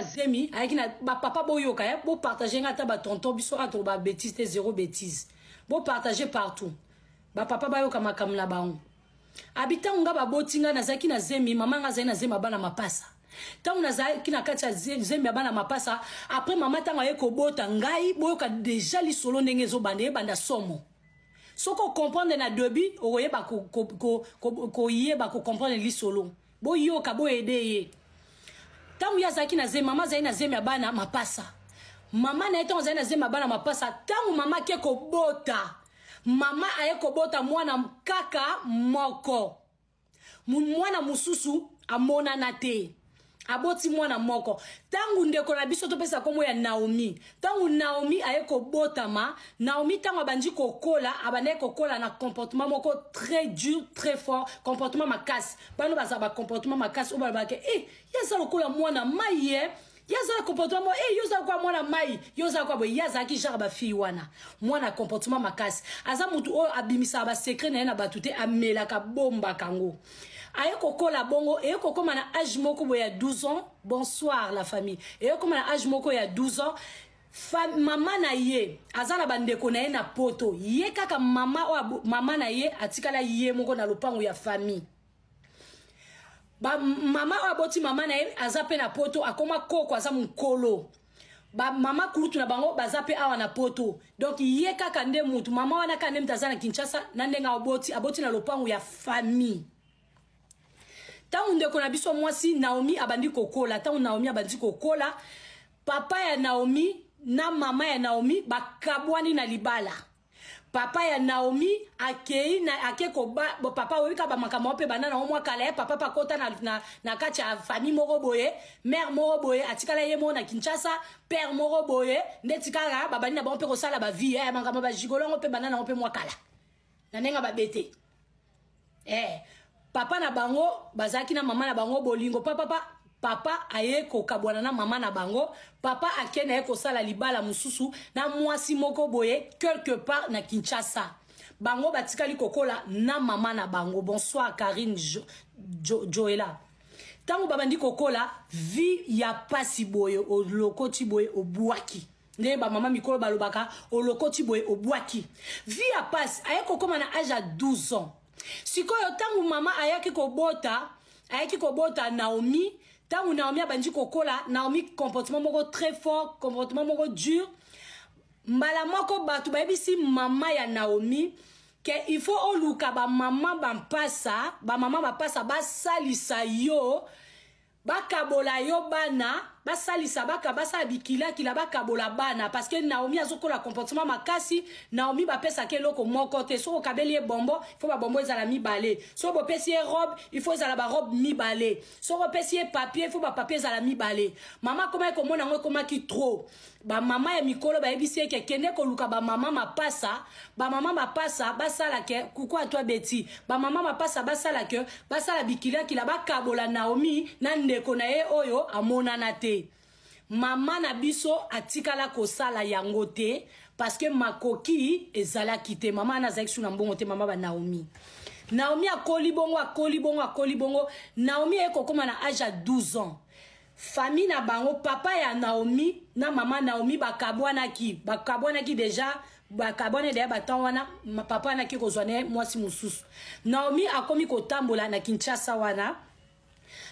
na zemi, ayaki na bapapa. Boyoka, eh, bopartage nga ata batonton biso kaka toloba bétise te, zéro bétise. Bopartage partout, bapapa bayoka makambo na bango. Abi ntango nga baboti nga, nazalaki na zemi, mama nga azali na zemi ya bana mapasa. Ntango nazalaki na kati ya zemi ya bana mapasa, après mama ntango aye kobota ngai, boyoka déjà lisolo ndenge ezobanda, ebanda somo. Soki ocomprendre na début, okoyeba koyeba kocomprendre lisolo. Boyoka, boyede ye. Ntango ye azalaki na zemi, mama azali na zemi ya bana mapasa, mama na ye ntango azali na zemi ya bana mapasa, ntango mama ake kobota, mama aye kobota mwana kaka moko, mwana mosusu amonana te. Aboti mwana moko. Ntango ndeko na biso topesa nkombo ya Naomi, ntango Naomi aye kobotama, Naomi ntango abandi kokola, abandaki kokola na comportement moko très dur, très fort, comportement makasi. Bano bazala bacomportement makasi oyo balobaka: "E, ye aza lokola mwana mai, ye ye aza na comportement moko, e, yo oza lokola mwana mai, yo oza lokola boye." Ye azalaki genre bafille wana, mwana comportement makasi, aza motu oyo abimisaka basecret na ye na bato te, amelaka, bombaka yango. Aye kokola bongo, eye kokóma na age moko boye ya 12 ans. Bonsoir la famille. Eye kokóma na age moko ya 12 ans, mama na ye aza na bandeko na ye na Poto. Ye kaka mama oyo, mama na ye atikala ye moko na lopango ya famille. Ba mama oyo aboti mama na ye aza mpe na Poto, akóma koko, aza mokolo. Bamama kulutu na bango baza mpe awa na Poto. Donc ye kaka nde mutu, mama wana kaka nde mutu aza na Kinshasa na ndenge aboti, aboti na lopango ya famille. Ntango ndeko na biso mwasi Naomi abandi kokola, ntango Naomi abandi kokola, papa ya Naomi na mama ya Naomi bakabwani na libala. Papa ya Naomi akei na ake koba bo, papa oyebi kaka bamakambo mpe banda nango mwa kala. Ye papa pakota na kati ya famille moko boye, mère moko boye, atikala ye moko na Kinshasa, père moko boye ndeti kaka babandi na bango mpe kosala bavie ya makambo bagigolo yango mpe banda nango mpe mwa kala na ndenge babete. Papa na bango bazalaki na mama na bango bolingo. Papa aye kokabwana na mama na bango. Papa ake na ye kosala libala mosusu na mwasi moko boye quelque part na Kinshasa. Bango batikali kokola na mama na bango. Bonsoir Karine jo, jo, Joela. Ntango babandi kokola, vie ya pasi boye, olokoti boye, obwaki, ndenge bamama mikolo balobaka, olokoti boye, obwaki, vie ya pasi. Aye kokóma na age ya 12 ans. Sikoyo ntango mama ayaki kobota Naomi, ntango Naomi abandi kokola, Naomi comportement moko très fort, comportement moko dur. Mbala moko bato bayebisi mama ya Naomi ke il faut oluka bamama bampasa, bamama bapasa basalisa yo, bakabola yo bana, basalisa baka basala bikilakila, bakabola bana, parce que Naomi azokola comportement makasi. Naomi bapesaka eloko moko te. Soki okabeli ye bonbon, il faut babonbon ezala mibale. Soki bopesi ye robe, il faut ezala barobe mibale. Soki opesi ye papier, il faut bapapier ezala mibale. Mama akomaki komona yango ekomaki trop. Bamama ya mikolo bayebisi ye ke kende koluka bamama mapasa, bamama mapasa basala ke kuku atwa beti, bamama mapasa basala ke basala bikilakila, bakabola Naomi na ndeko na ye oyo amonana te. Mama na biso atikala kosala yango te parce que makoki ezalaki te. Mama wana azalaki su na mbongo te, mama ba Naomi. Naomi akoli bongo, akoli bongo, akoli bongo. Naomi aye kokóma na age ya 12 ans. Famille na bango, papa ya Naomi na mama Naomi bakabwanaki, bakabwanaki déjà, bakabwani deya batan wana. Papa anaki kozwa na ye mwasi mosusu. Naomi akomi kotambola na Kinshasa wana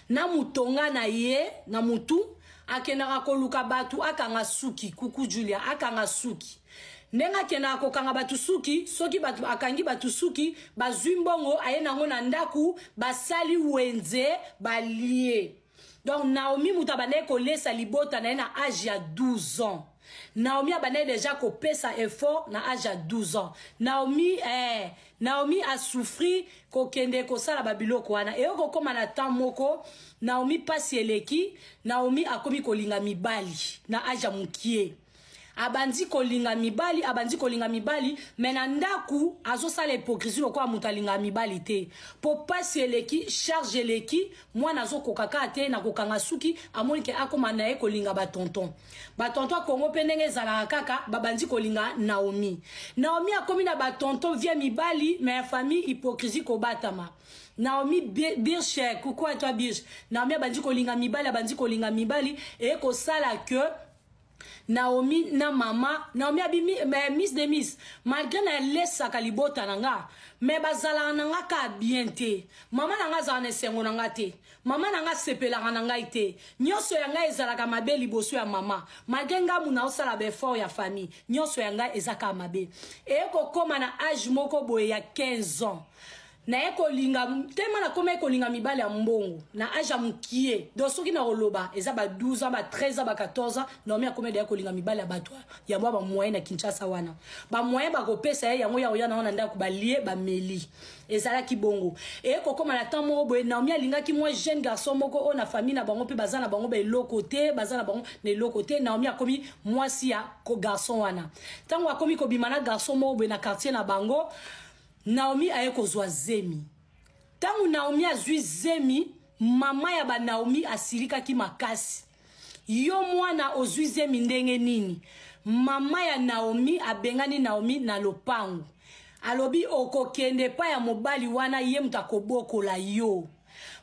na mutonga na ye na mutu, akendaka koluka bato akanga suki. Kuku Julia, akanga suki. Ndenge akendaka kokanga bato suki, soki bato akangi bato suki, bazwi mbongo, aye nango na ndako, basali wenze, balie. Donc Naomi moto abandaki kolesa libota na ye na age ya 12 ans. Naomi abandaki déjà kopesa effort na age ya 12 ans. Naomi asouffri kokende kosala babiloko wana. Eyo kokóma na temps moko, Naomi mpasi eleki. Naomi akomi kolinga mibali na age ya mokie. Abandi kolinga mibali, abandi kolinga mibali, me na ndako azosala hypocrisie lokola moto alingaka mibali te, mpo pasi eleki, charge eleki, mwana azokoka kaka te na kokanga suki. Amoni ke akóma na ye kolinga batonton, batonton ya Kongo mpe ndenge ezalaka kaka, babandi kolinga Naomi. Naomi akomi na batonton vie mibali, me ya famille hypocrisie kobatama. Naomi Birche, coucou à toi Birche. Naomi abandi kolinga mibali, abandi kolinga mibali et kosala que Naomi na mama Naomi abi mais miss de miss, malgré na lesaka libota na nga, mais bazalaka na nga ka bien te. Mama na nga azalaka na esengo na nga te, mama na nga asepelaka na ngai te. Nyonso ya ngai ezalaka mabe liboso ya mama, malgré nga muna osala baeffort ya famille, nyonso ya ngai eza kaka mabe. Eye kokóma na age moko boye ya 15 ans, naye kolinga tema, nakomi kolinga mibali ya mbongo na age ya mokie. Donc soki na koloba eza ba 12 ans, ba 13 ans, ba 14 ans, Naomi akomi deya kolinga mibali ya bato ya mwa bamoyen na Kinshasa wana. Bamoyen bakopesa ye yango ya koya na wana ndako, balie, bameli. Ezalaki bongo. Eye kokóma na temps moko boye, Naomi alingaki mwa jeune garçon moko oyo na famille na bango mpe baza na bango baeloko te, baza na bango na eloko te. Naomi akomi mwasi ya garçon wana. Ntango akomi kobima na garçon moko boye na quartier na bango, Naomi aye kozwa zemi. Ntango Naomi azwi zemi, mama ya banaomi asilikaki makasi: "Yo mwana ozwi zemi ndenge nini?" Mama ya Naomi abengani Naomi na lopango, alobi: "Okokende epai ya mobali wana, ye moto akobokola yo."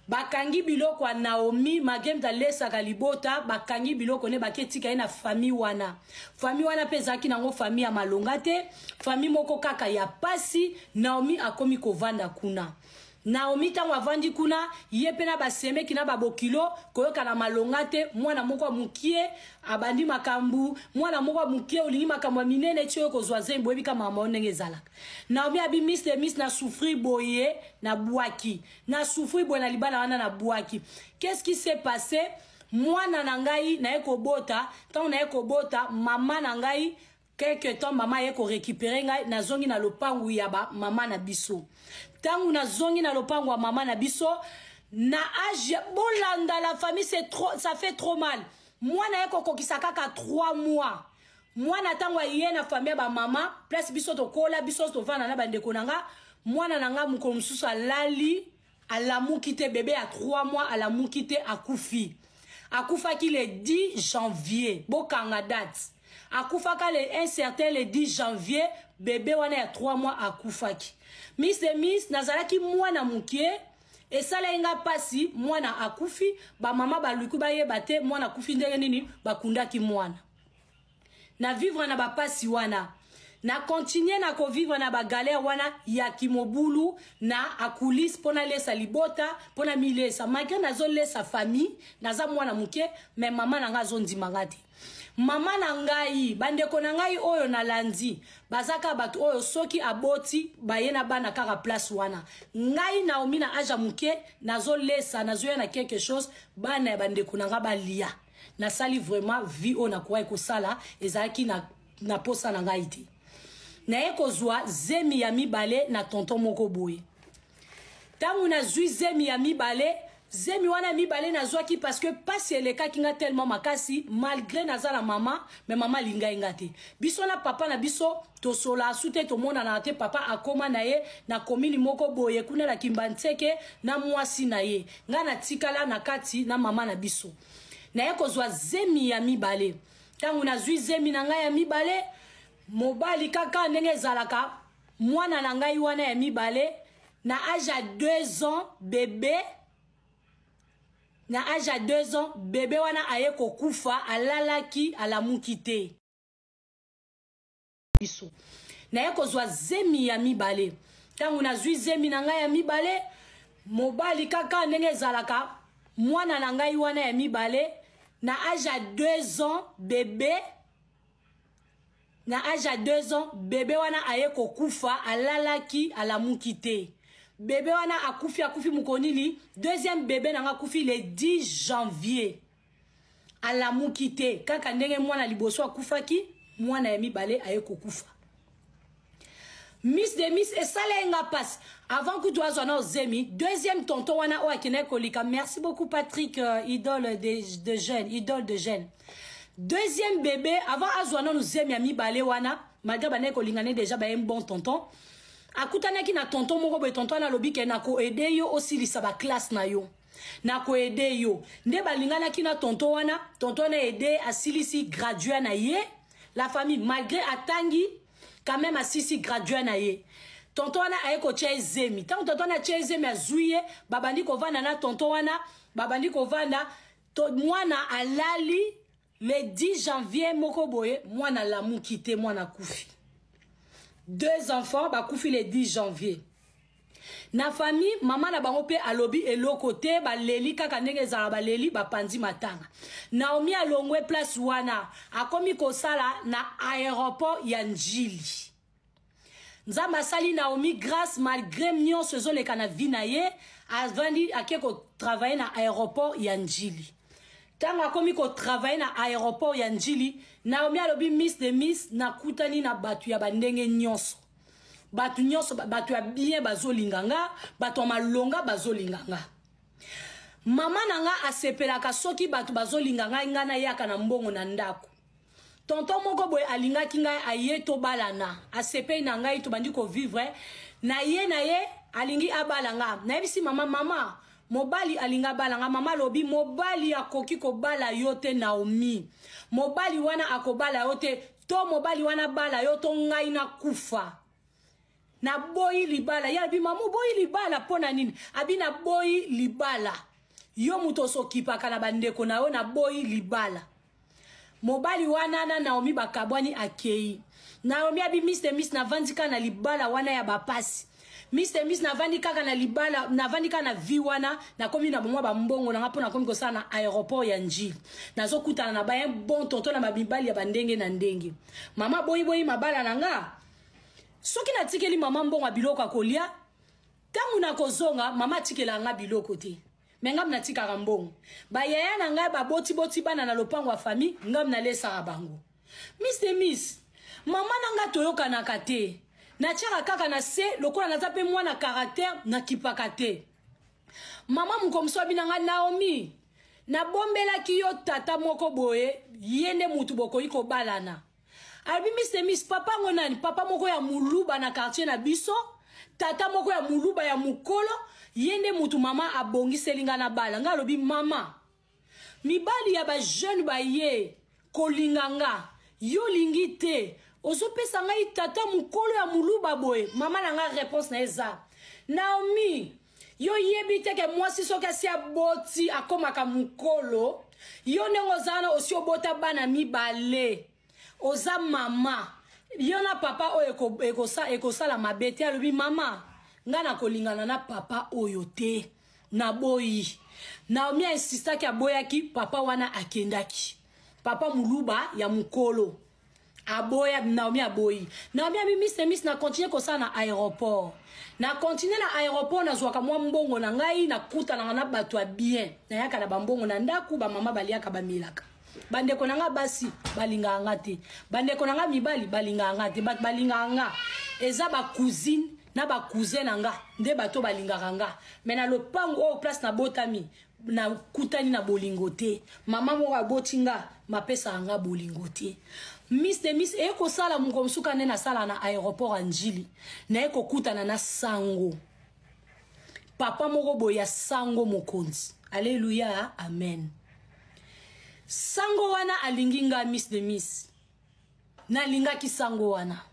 Bakangi biloko ya Naomi, malgré moto alesaka libota, bakangi biloko ne, baketika ye na famille wana. Famille wana mpe ezalaki nango famille ya malonga te, famille moko kaka ya pasi. Naomi akomi kovanda kuna. Naomi ntango avandi kuna, ye mpe na basemeki na babokilo koyoka na malonga te. Mwana moko ya mokie abandi makambo, mwana moko ya mokie olingi makambo ya minene ti oyo kozwa zembi. Boyebi ka makambo oyo ndenge ezalaka. Naomi abi: "Miss de miss, na souffrir boye, nabwaki, na souffrir boye na libala wana, nabwaki." Qu'est-ce qui s'est passé? Mwana na ngai naye kobota. Ntango naye kobota, mama na ngai, quelque temps mama aye korécupérer ngai, nazongi na lopangu ya bamama na biso. Ntango nazongi na lopangu ya mama na biso na age, bolanda la famille, c'est trop, ça fait trop mal. Mwana ye kokokisa kaka 3 mois. Mwana ntango aye na famille ya bamama, place biso tokola, biso tovanda na bandeko na nga, mwana na nga mokolo mosusu alali, alamuki te. Bébé ya 3 mois alamuki te, akufi. Akufaki le 10 janvier, bokanga date. Akufaka le un certain le 10 janvier. Bébé wana ya 3 mois akufaki. Miss de miss, nazalaki mwana mokie, esalaki nga mpasi. Mwana akufi, bamama baluki bayeba te mwana akufi ndenge nini, bakundaki mwana. Na vivre na bapasi wana, na continue na kovivre na bagalère wana ya kimobulu na akulise mpo nalesa libota, mpo na milesa. Malgré nazolesa famille, naza mwana moke, mais mama na ngai azondima nga te. Mama na ngai, bandeko na ngai oyo nalandi, baza kaka bato oyo soki aboti, baye na bana kaka place wana. Ngai Naomi na age ya moke, nazolesa, nazoya na quelque chose, bana ya bandeko na ngai balia. Nasali vraiment vie oyo nakoki kosala, ezalaki na posa na ngai te. Naye kozwa zemi ya mibale na tonton moko boye. Ntango nazwi zemi ya mibale, zemi wana ya mibale nazwaki parce que pasi elekaki nga tellement makasi. Malgré naza na mama, mais mama alingai nga te. Biso na papa na biso tosola asu te, tomonana te. Papa akóma na ye na komini moko boye kuna na Kimbanseke na mwasi na ye. Ngai natikala na kati na mama na biso. Naye kozwa zemi ya mibale. Ntango nazwi zemi na ngai ya mibale, mobali kaka ndenge ezalaka, mwana na ngai wana ya mibale na age ya 2 ans, bébé na age ya 2 ans, bébé wana aye kokufa. Alalaki, alamuki te. Biso naye kozwa zemi ya mibale. Ntango nazwi zemi na ngai ya mibale, mobali kaka ndenge ezalaka, mwana na ngai wana ya mibale na age ya 2 ans, bébé na age ya 2 ans, bébé wana aye kokufa. Alalaki, alamuki te. Bébé wana akufi. Akufi mokolo nini? Deuxième bébé na nga akufi le 10 janvier, alamuki te. Kaka ndenge mwana liboso akufaki, mwana ya mibale aye kokufa. Miss de miss, esala ye nga mpasi. Avant kutu azwa na ozemi deuxième tonton wana oyo akendaki kolika. Merci beaucoup Patrick, idole de jeune, idole de jeune. Deuxième bébé, avant azwa nanu zemi ya mibale wana, malgré bandaki kolingana déjà, baye bon tonton akutanaki na tonton moko boye. Tonton wana alobi ke nakoaider yo osilisa baclasse na yo, nakoaider yo. Nde balinganaki na tonton wana. Tonton wana aide, asilisi graduat na ye. La famille, malgré atangi quand même, asilisi graduat na ye. Tonton wana aye kotia ye zemi. Ntango tonton wana atia ye zemi, azwi ye, babandi kovanda na tonton wana, babandi kovanda. To, mwana alali le 10 janvier moko boye, mwana alamuki te, mwana akufi. Deux enfants bakufi le 10 janvier. Na famille, mama na bango mpe alobi eloko te, baleli kaka ndenge ezala, baleli, bapanzi matanga. Naomi alongwe place wana, akomi kosala na aéroport ya Njili. Nzambe asali Naomi grâce malgré nyonso ezoleka na vie na ye, avandi ake kotravaille na aéroport ya Njili. Ntango akomi kotravaille na aéroport ya Njili, Naomi alobi: "Miss de miss, nakutani na bato ya bandenge nyonso, bato nyonso, bato ya bien bazolinga nga, bato ya malonga bazolinga nga. Mama na nga asepelaka soki bato bazolinga ngai, ngai nayaka na mbongo na ndako. Tonton moko boye alingaki ngai, aye tobalana, asepeli na ngai, tobandi kovivre na ye. Na ye alingi abala nga. Nayebisi mama: 'Mama, mobali alingi abala nga.' Mama alobi: 'Mobali akoki kobala yo te, Naomi. Mobali wana akobala yo te. To mobali wana bala yo, to ngai nakufa. Naboyi libala.' Ye alobi: 'Mama, oboyi libala mpo na nini?' Abi: 'Naboyi libala. Yo moto osokipaka na bandeko na yo, naboyi libala.' Mobali wana na Naomi bakabwani, akei. Naomi abi: 'Miss de miss, navandi kaka na libala wana ya bapasi. Miss de miss, navandi kaka na libala, navandi kaka na vie wana. Nakomi na mwa bambongo nanga mpo nakomi kosala na aéroport ya Njili. Nazokutana na ba un bon tonton na bamibali ya bandenge na ndenge. Mama boyiboyi mabala na nga. Soki natikeli mama mbongo ya biloko ya kolia, ntango nakozonga, mama atikela nga biloko te, me ngam natikaka mbongo. Bayaya na ngai babotiboti bana na lopango ya famille, ngam nalesaka bango. Miss de miss, mama na ngai toyokanaka te, natiaka kaka na se. Lokola naza mpe mwana caractère, nakipaka te. Mama mokomoso abi na ngai: 'Naomi, nabombelaki yo tata moko boye, ye nde mutu bokoki kobalana.' Alobi: 'Miss de miss, papa ngo nani? Papa moko ya moluba na quartier na biso, tata moko ya moluba ya mokolo, ye nde mutu mama abongiseli nga na bala nga.' Alobi: 'Mama, mibali ya bajeune baye kolinga nga, yo olingi te, ozopesa ngai tata mokolo ya moluba boye?' Mama na nga, réponse na eza: 'Naomi, yo yebi te ke mwasi soki asi aboti akomaka mokolo? Yo ndenge oza wana, osi obota bana mibale, oza mama. Yo na papa oyo ekosala mabe te.' Alobi: 'Mama, ngai nakolingana na papa oyo te, naboyi.' Naomi ainsistaki, aboyaki. Papa wana akendaki, papa moluba ya mokolo, aboya. Naomi aboyi. Naomi abi: 'Miss miss, na continue kosala na aéroport, na continue na aéroport, nazwaka mwa mbongo na ngai, nakutanaka na bato ya bien, nayaka na bambongo na ndako, bamama baliaka, bamelaka. Bandeko na nga basi balingaka nga te, bandeko na nga mibali balingaka nga te. Bato balingaka nga eza bacousine na bacousin na nga, nde bato balingaka nga. Me na lopango oyo, place nabotami, nakutani na bolingo te. Mama moko aboti nga, mapesaka nga bolingo te.' Miss de miss, eye kosala moko mosuka nde nasala na aéroport ya Njili, naye kokutana na sango, papa moko boye ya sango mokonzi. Alleluya, amen. Sango wana alingi nga. Miss de miss, nalingaki sango wana.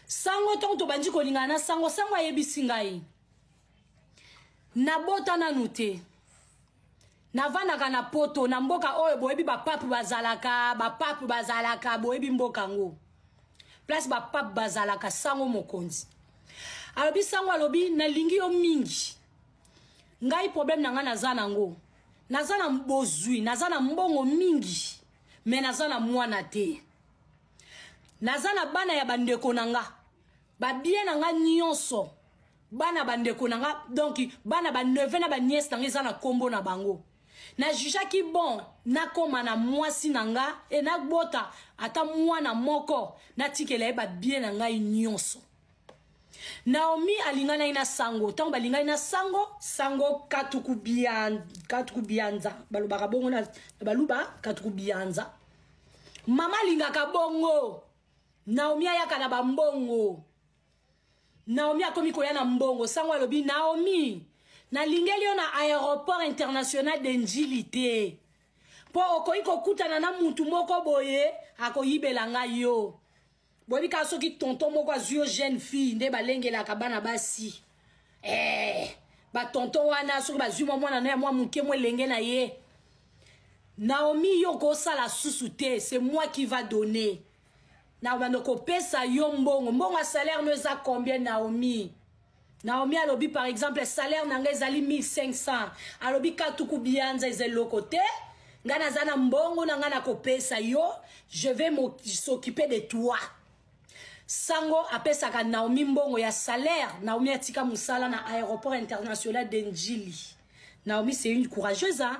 Sango, ntango tobandi kolingana na sango, sango ayebisi ngai: 'Nabota nanu te, navandaka na Poto, na mboka oyo boyebi bapape bazalaka, bapape bazalaka, boyebi mboka yango, place bapape bazalaka.' Sango mokonzi alobi, sango alobi: 'Nalingi yo mingi. Ngai problème na ngai naza nango, naza na bozwi, naza na mbongo mingi, me naza na mwana te. Naza na bana ya bandeko na nga, babien na nga nyonso, bana bandeko na nga, donc bana baneveu na banièce na nga eza na nkombo na bango. Najugeaki bon nakóma na mwasi na nga e nabota ata mwana moko, natikela ye babien na ngai nyonso.' Naomi alinganaki na sango. Ntango balingani na sango, sango Katuku Bianza, balobaka bongo na baluba, Katuku Bianza. Mama alingaka bongo. Naomi ayaka na bambongo. Naomi akomi koya na mbongo. Sango alobi: 'Naomi, nalingeli yo na aéroport international de Njili te, mpo okoki kokutana na mutu moko boye, akoyibela ngai yo. Boyebi kaka soki tonton moko azwi yo jeune fille nde balengelaka bana basi. Eh, ba tonton wana soki bazwi mwa mwana na ya mwa moke mwa elenge na ye. Naomi yo kosala susu te, c'est moi qui va donner. Na bando kopesa yo mbongo. Mbongo ya salaire no eza combien Naomi? Naomi alobi par exemple salaire na ngai ezali 1500. Alobi katuku bianza eza eloko te. Ngai naza na mbongo na ngai nakopesa yo, je vais s'occuper de toi. Sango apesaka Naomi mbongo ya salaire. Naomi atika mosala na aéroport international de Ndjili. Naomi c'est une courageuse hein?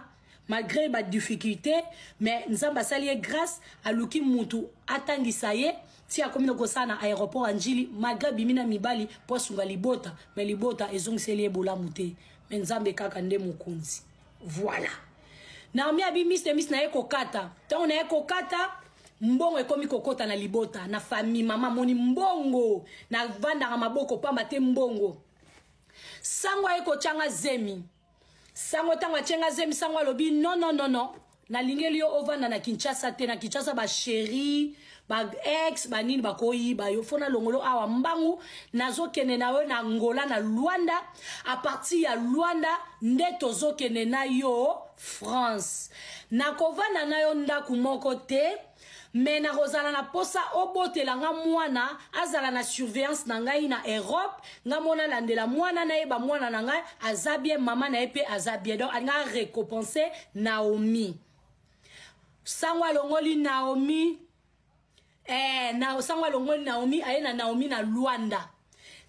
Malgré ba difficulté, mais Nzambe asali ye grâce, aluki mutu atangisa ye ti akomi na kosala na aéroport ya Ndjili, malgré abimi na mibali po asunga libota, mais libota ezongiseli ye bolamu te, mais Nzambe kaka nde mokonzi. Voilà. Naomi abi miss de miss na ye kokata. Ntango na ye kokata, mbongo ekomi kokota na libota, na famille. Mama amoni mbongo, navandaka maboko pamba te mbongo. Sango aye kotyanga zemi. Sango ntango atyenga zemi, sango alobi non non non non, nalingeli yo ovanda na Kinshasa te. Na Kinshasa ba chéri, ba ex, ba nini bakoyiba yo. Fo nalongolo awa mbangu, nazokende na yo na Angola, na Luanda. A partir ya Luanda nde tozokende na yo France. Nakovanda na yo ndako moko te, me nakozala na posa obotela nga mwana, azala na surveillance na ngai na Europe. Nga mona landela mwana, nayeba mwana na ngai aza bien, mama na ye mpe aza bien. Donc alinga récompenser Naomi. Sango alongoli Naomi, na sango alongoli Naomi, aye na Naomi na Luanda.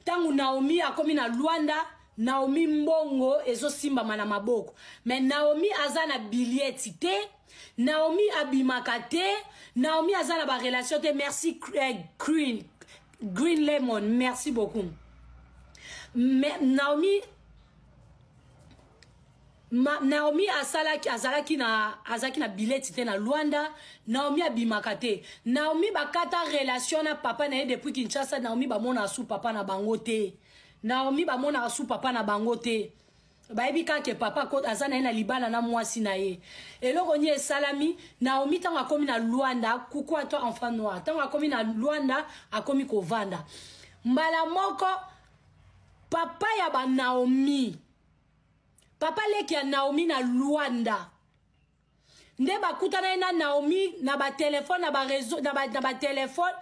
Ntango Naomi akomi na Luanda, Naomi mbongo ezosimbama na maboko, mais Naomi aza na billet te. Naomi abimaka te, Naomi aza na ba relation te. Merci Green, Green Lemon, merci beaucoup. Mais Naomi Naomi asalaki, azalaki na, azalaki na billet te na Luanda. Naomi abimaka te. Naomi bakata relation na papa na ye depuis Kinshasa. Naomi bamona su papa na bango te. Naomi bamona su papa na bango te. Bayebi kaka papa aza na ye na libala na mwasi na ye. Eloko nini esalami? Naomi ntango akomi na Luanda, kuku à toi enfant noir. Ntango akomi na Luanda, akomi kovanda. Mbala moko papa ya ba Naomi, papa leki ya Naomi na Luanda, nde bakutana ye na Naomi na ba téléphone, na ba réseau, na ba téléphone.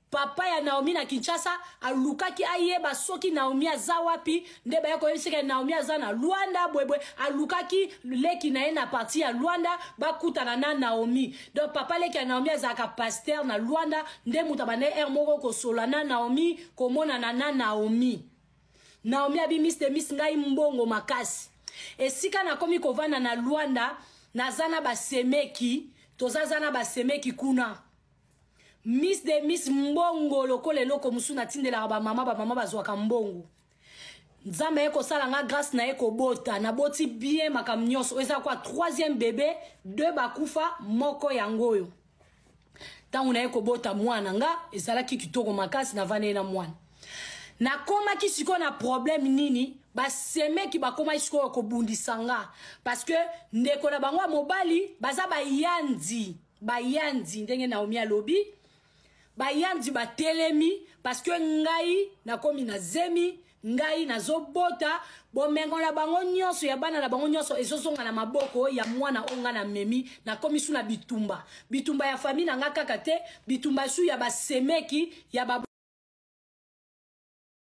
Papa ya Naomi na Kinshasa alukaki ayeba soki Naomi aza wapi, nde baya koyebisaka Naomi aza na Luanda bwebwe. Alukaki leki na ye na parti ya Luanda, bakutana na Naomi. Donc papa leki ya Naomi azalaka pasteur na Luanda, nde moto abandaki heure moko kosola na Naomi, komonana na Naomi. Naomi abi miss de miss ngai mbongo makasi. Esika nakomi kovanda na Luanda, naza na basemeki, tozaza na basemeki kuna. Miss de miss mbongo lokola eloko mosusu natindelaka bamama, bamama bazwaka mbongo. Nzambe ye kosala nga grâce na ye kobota, naboti bien makambo nyonso. Eza kwa troisième bébé, deux bakufa, moko yango oyo. Ntango na ye kobota mwana nga ezalaki kitoko makasi, navanda ye na mwana. Nakomaki sikoyo na problème nini? Basemeki bakomaki sikoyo kobundisa nga, parce que ndeko na bango ya mobali baza bayandi, bayandi ndenge Naomi alobi, bayandi batelemi parce que ngai nakomi na zemi, ngai nazobota, bomengo na bango nyonso ya bana na bango nyonso ezozonga na maboko ya mwana oyo ngai namemi. Nakomi su na bitumba, bitumba ya famille na nga kaka te, bitumba su ya basemeki ya ba.